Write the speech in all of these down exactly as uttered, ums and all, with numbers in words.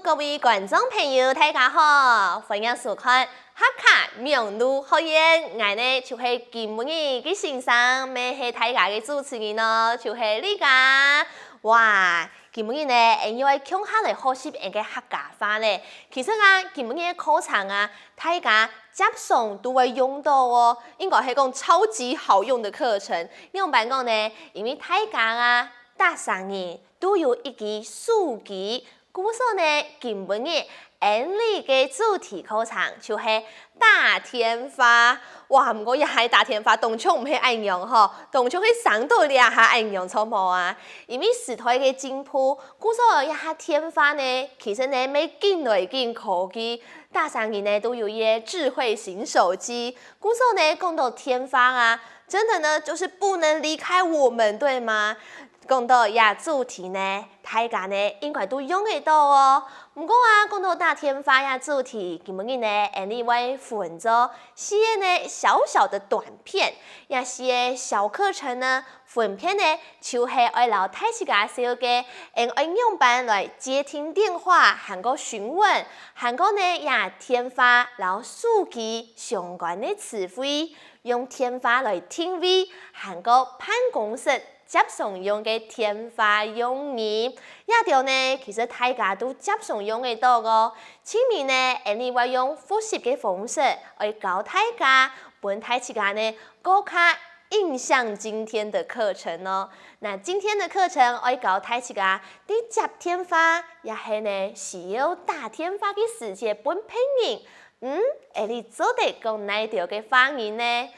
各位觀眾朋友，大家好，歡迎收看客家網路學院，𠊎呢就係今晡日个先生，乜係大家个主持人哦，就係麗佳。哇，今晡日呢，𠊎又愛共下來學習𠊎个客家話咧。其實啊，今晡日个課程啊，大家輒常都會用到哦，應該係講超級好用的課程。仰般講呢？因為大家啊，逐儕人都有一支手機， 故所呢，今晡日𠊎俚个主題課程就係打電話。哇，毋過這下打電話當像毋係恁樣吼，當像係生到這下恁樣，著無啊？因為時代个進步，故所這下電話呢，其實呢，乜緊來緊科技，逐儕人呢都有一个智慧型手機。故所呢，講到電話啊，真的呢，就是不能離開我們，對嗎？ 講到這主題呢，大家呢應該都用得到哦。毋過啊，講到打電話這主題，今晡日呢，𠊎俚會分做四个呢小小的短片，這四个小課程呢，分別呢就係愛摎大自家紹介，𠊎俚愛仰般來接聽電話，還過詢問，還過呢這電話摎手機相關个詞彙，用電話來定位，還過辦公室 輒常用个電話用語。這兜呢，其實大家都輒常用得到哦。盡尾呢，𠊎俚會用複習个方式，愛教大家，分大自家呢，過較印象今天的課程哦。那今天的課程愛教大自家，在接電話，也係呢，需要打電話个時節分別人， 嗯，𠊎俚做得講哪兜个話語呢？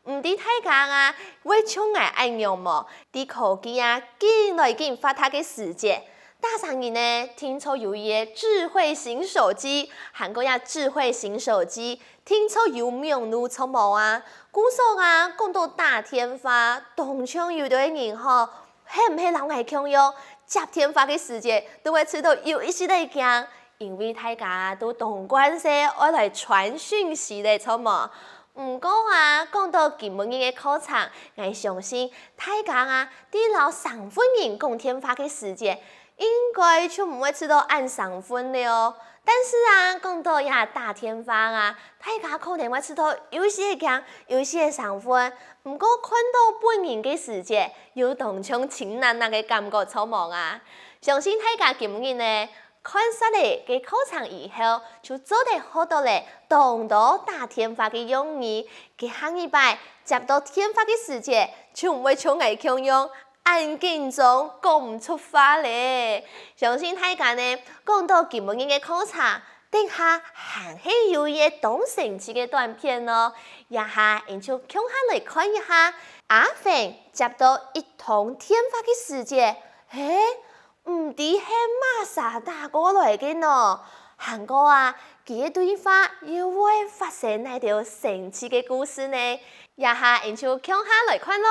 毋知大家啊，會像𠊎恁樣無？在科技啊，緊來緊發達个時節，逐儕人呢，定著有一个智慧型手機，還過這智慧型手機，定著有網路著無啊？故所啊，講到打電話，當像有兜人吼， 係毋係摎𠊎共樣，接電話个時節都會試著有一息仔驚，因為大家都當慣勢愛來傳訊息咧，著無？毋過啊，講到今晡日个課程，𠊎相信大家啊，在摎生份人講電話个時節，應該就毋會試著恁生份了哦。但是啊，講到這打電話啊，大家可能會試著有一息仔驚，有一息仔生份。毋過看到本人个時節， 又當像親熱熱个感覺，著無啊？相信大家今晡日呢，看煞了个課程以後，就做得學著了當多打電話个用語。該下二擺接到電話个時節，就毋會像𠊎共樣，恁緊張，講毋出話了。相信大家呢，講到今晡日个課程， 等下還係有一个當生趣个短片哦。這下𠊎俚就共下來看一下，阿芬接到一通電話个時節，嘿，毋知係麼儕打過來个呢？還過啊，佢个對話又會發生哪兜生趣个故事呢？這下𠊎俚就共下來看囉。